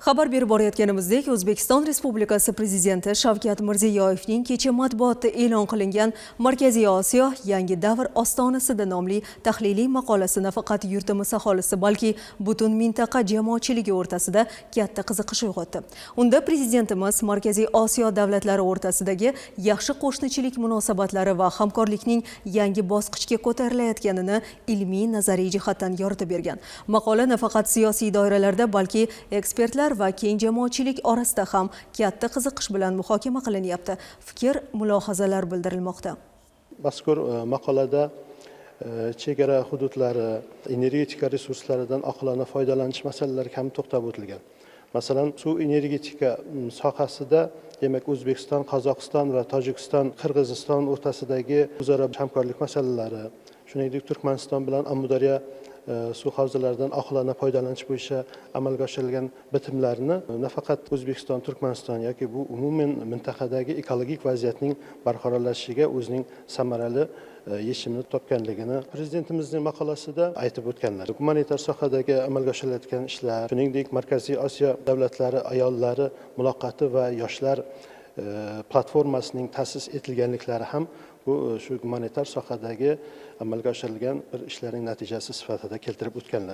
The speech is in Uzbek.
Xabar berib borayotganimizdek, O'zbekiston Respublikasi Prezidenti Shavkat Mirziyoyevning kecha matbuotda e'lon qilingan "Markaziy Osiyo yangi davr ostonasida" nomli tahliliy maqolasi nafaqat yurtimiz aholisi, balki butun mintaqa jamoatchiligi o'rtasida katta qiziqish uyg'otdi. Unda prezidentimiz Markaziy Osiyo davlatlari o'rtasidagi yaxshi qo'shnichilik munosabatlari va hamkorlikning yangi bosqichga ko'tarilayotganini ilmiy nazariy jihatdan yoritib bergan. Maqola nafaqat siyosiy doiralarda, balki ekspertlar va keng jamoatchilik orasida ham katta qiziqish bilan muhokama qilinyapti. Fikr, mulohazalar bildirilmoqda. Mazkur maqolada chegara hududlari, energetika resurslaridan oqilona foydalanish masalalariga ham to'xtab o'tilgan. Masalan, suv energetika sohasida, demak, O'zbekiston, Qozog'iston va Tojikiston, Qirg'iziston o'rtasidagi o'zaro hamkorlik masalalari, shuningdek, Turkmaniston bilan Amudaryo suv havzalaridan oqilona foydalanish bo'yicha amalga oshirilgan bitimlarni nafaqat O'zbekiston, Turkmaniston yoki bu umuman mintaqadagi ekologik vaziyatning barqarorlashishiga o'zining samarali yechimini topganligini prezidentimizning maqolasida aytib o'tganlar. Gumanitar sohadagi amalga oshirilayotgan ishlar, shuningdek, Markaziy Osiyo davlatlari ayollari muloqoti va yoshlar platformasining ta'sis etilganliklari ham bu shu gumanitar sohadagi amalga oshirilgan bir ishlarning natijasi sifatida keltirib o'tganlar.